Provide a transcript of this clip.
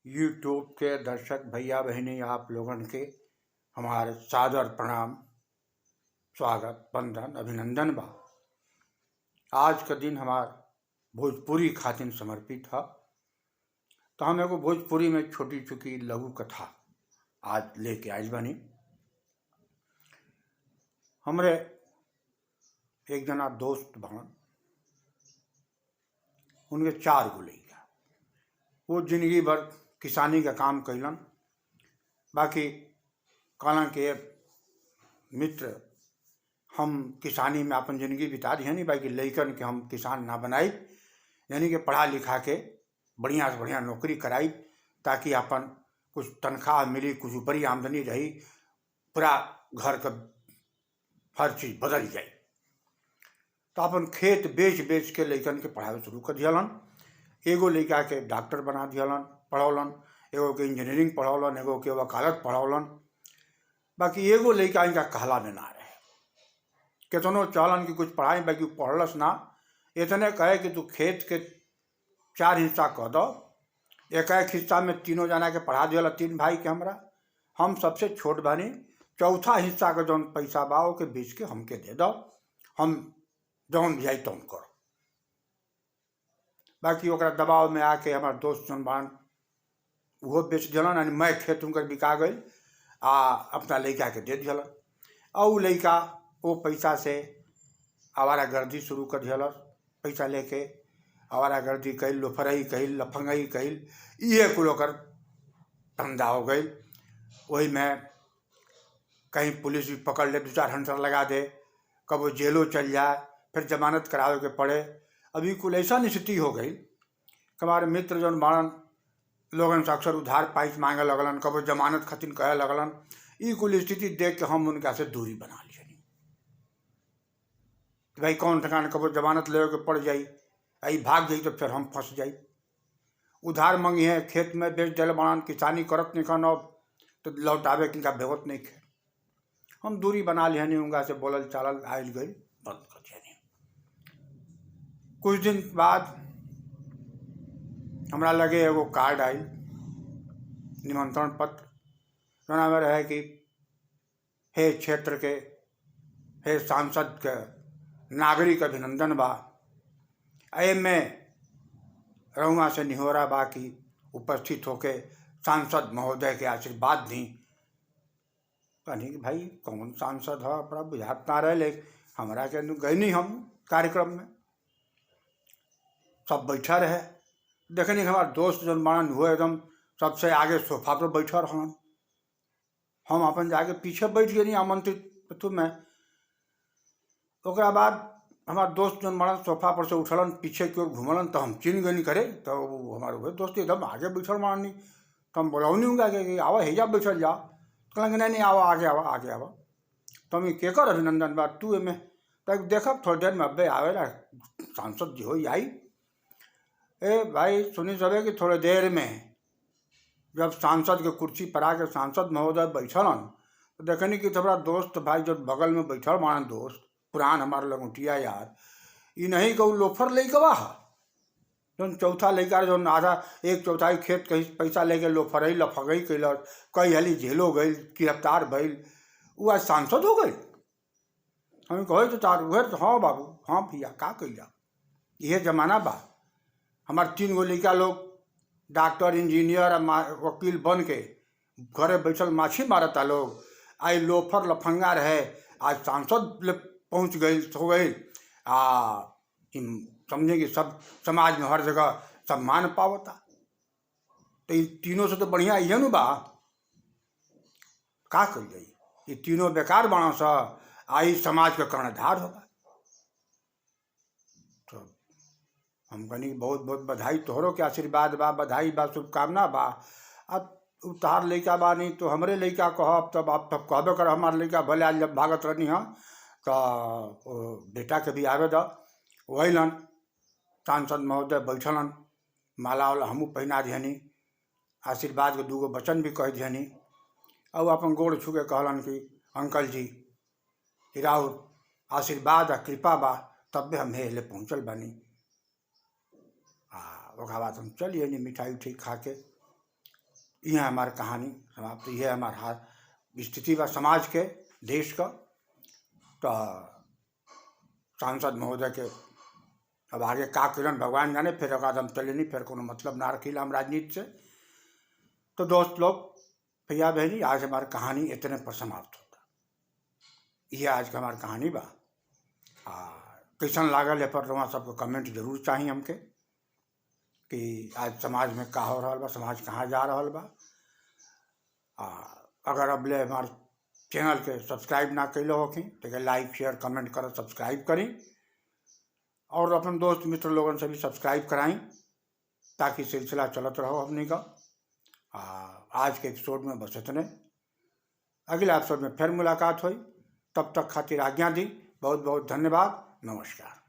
YouTube के दर्शक भैया बहिनी, आप लोगन के हमारे सादर प्रणाम, स्वागत, वंदन, अभिनंदन बा। आज का दिन हमार भोजपुरी खातिन समर्पित है, तो हम एगो भोजपुरी में छोटी चुकी लघु कथा आज लेके आइल बानी। हमरे एक जना दोस्त बड़न, उनके चार गो लइका। वो जिंदगी भर किसानी का काम कैलन। बाकी कहलन कि मित्र, हम किसानी में अपन जिंदगी बिता दिहनी, बाकी लइकन के हम किसान ना बनाई, यानी कि पढ़ा लिखा के बढ़िया से बढ़िया नौकरी कराई, ताकि अपन कुछ तनख्वाह मिली, कुछ ऊपरी आमदनी रही, पूरा घर का हर चीज़ बदल जाई। तो अपन खेत बेच बेच के लइकन के पढ़ावे शुरू कर दिहलन। एगो लइका के डॉक्टर बना दिहलन, पढ़ौलन, एगो के इंजीनियरिंग पढ़ौलन, एगो के वकालत पढ़ौलन। बाकी एगो लइका इनका कहला में ना रहे। केतनो चहलन कि कुछ पढ़ाई, बाकी उ पढ़लस ना। इतने कहे कि तू खेत के चार हिस्सा कह दो, एक एक हिस्सा में तीनों जना के पढ़ा दिहला, तीन भाई के। हमरा हम सबसे छोट बानी, चौथा हिस्सा के जौन पैसा बा ओके बेच के हमके दे दो, हम जौन भी आई तौन करो। बाकी ओकरा दबाव में आके हमार दोस्त जौन बान, उहो बेच दिहलन, यानी मैं खेत उनकर बिका गई आ अपना लइका के दे दिहलन। आ उ लइका वो पैसा से आवारागर्दी शुरू कर दिहलस। पैसा लेके आवारागर्दी कइल, लोफरई कइल, लफंगई कइल, इहे कुल ओकर धंधा हो गइल। वही में कहीं पुलिस भी पकड़ ले, दो चार हंसर लगा दे, कबो जेलो चल जाए, फिर जमानत करावे के पड़े। अभी कुल ऐसा स्थिति हो गई कि हमारे मित्र जौन बाड़न, लोगन से अक्सर उधार पाइस मांगे लगलन, कबो जमानत खातिर कहे लगलन। ई कुल स्थिति देख के हम उनका से दूरी बना लियनी कि भाई, कौन ठिकान कबो जमानत लेवे के पड़ जाई, आई भाग जाई तो फिर हम फंस जाई। उधार मंगी है, खेत में बेच दिल बाड़न, किसानी करत निखन, अब तो लौटावे के इनका बेवत नहीं खे। हम दूरी बना लिहनी, उनका से बोलल चालल, आइल गइल बंद कर दिहनी। कुछ दिन बाद हमरा लगे एगो कार्ड आइल, निमंत्रण पत्र, जौना में रहे कि हे क्षेत्र के हे सांसद के नागरिक अभिनंदन बा, एमे रउआ से निहोरा बा कि उपस्थित होके सांसद महोदय के आशीर्वाद दी। कहनी कि भाई, कौन सांसद है, बड़ा बुझात ना रहे। ले हमरा के गईनी हम कार्यक्रम में, सब बैठा रहे। देखनी कि हमार दोस्त जौन बाड़न, हुए एकदम सबसे आगे सोफा पर बैठल रहन। हम अपन जाके पीछे बैठ गेनी आमंत्रित अथु में। ओकरा बाद हमार दोस्त जौन बाड़न, सोफा पर से उठलन, पीछे की ओर घुमलन, तो हम चिन्ह गनी करे तो वो हमार उहे दोस्त एकदम आगे बैठल बाड़नी। तो हम बोलौनी उनका के कि आवा, हेजा बैठल जा। कहलन कि नहीं नहीं, आवा, आगे आवा, आगे आवा। तो हम केकर अभिनंदन बा तू एमे? तो देखब, थोड़ी देर में अब्बे आवेला सांसद जी होई आई। ए भाई, सुनी सबे कि थोड़े देर में जब सांसद के कुर्सी पर आके सांसद महोदय बैठलन, तो देखनी कि हमारा दोस्त भाई जो बगल में बैठल बाड़न, दोस्त पुरान हमार लंगोटिया यार, ई नहीं कहू लोफर लइकवा हा, जौन चौथा लइका, जौन आधा एक चौथाई खेत कहीं पैसा लेके लोफरई लफगई कैलक, कई हाली जेलो गइल, गिरफ्तार भइल, उ आज सांसद हो गइल। हम कहे तो तार उहे तो। हाँ बाबू, हाँ भैया, का कइल जाओ, इहे जमाना बा। हमार तीन गो लइका लोग डॉक्टर, इंजीनियर आ वकील बन के घरे बैठल माछी मारता लोग। आई लोफर लफंगा रहे, आज सांसद ले पहुंच गई, हो गई आ ई समझे कि सब समाज में हर जगह सम्मान पावता। तो ई तीनों से तो बढ़िया इहे नु बा। का कइल जाई? ई तीनों बेकार बाड़न स आ ई समाज के कर्णधार होगा। तो हम कहनी बहुत बहुत बधाई, तोहरो के आशीर्वाद बा, बधाई बा, शुभकामना बा। अब उ तहार लइका बा नहीं तो हमरे लइका कहब तब आप तब कहबे कर। हमार लइका भले आज जब भागत रहनी हँ, तो ओ बेटा के भी आवे द। अइलन सांसद महोदय, बैठलन, माला वाला हमहूँ पहिना दिहनी, आशीर्वाद के दूगो वचन भी कह दिहनी और अपन गोड़ छू के कहलन कि अंकल जी, राउर आशीर्वाद आ कृपा बा तबे हम हेले पहुँचल बानी। आ ओकरा बाद हम चली अयनी मिठाई उठाई खा के। यह हमार कहानी समाप्त। यह हमार हाल स्थिति बा समाज के, देश का। तो सांसद महोदय के अब आगे का कइलन भगवान जाने। फिर ओकर बाद हम चलेनी, फिर कोनो मतलब ना रखीला हम राजनीति से। तो दोस्त लोग, भैया बहनी, आज हमार कहानी इतने पर समाप्त होता। यह आज का हमार कहानी बा। आ कैसन लागल ए पर रउआ सबके कमेंट जरूर चाही हमके कि आज समाज में का हो रहल बा, समाज कहाँ जा रहल बा। आ अगर अबले हमार चैनल के सब्सक्राइब ना कैले होखी तो लाइक शेयर कमेंट कर सब्सक्राइब करी और अपन दोस्त मित्र लोगन से भी सब्सक्राइब कराई ताकि सिलसिला चलत रहो हमनी का। आ आज के एपिसोड में बस इतने। अगले एपिसोड में फिर मुलाकात हुई, तब तक खातिर आज्ञा दी। बहुत बहुत धन्यवाद। नमस्कार।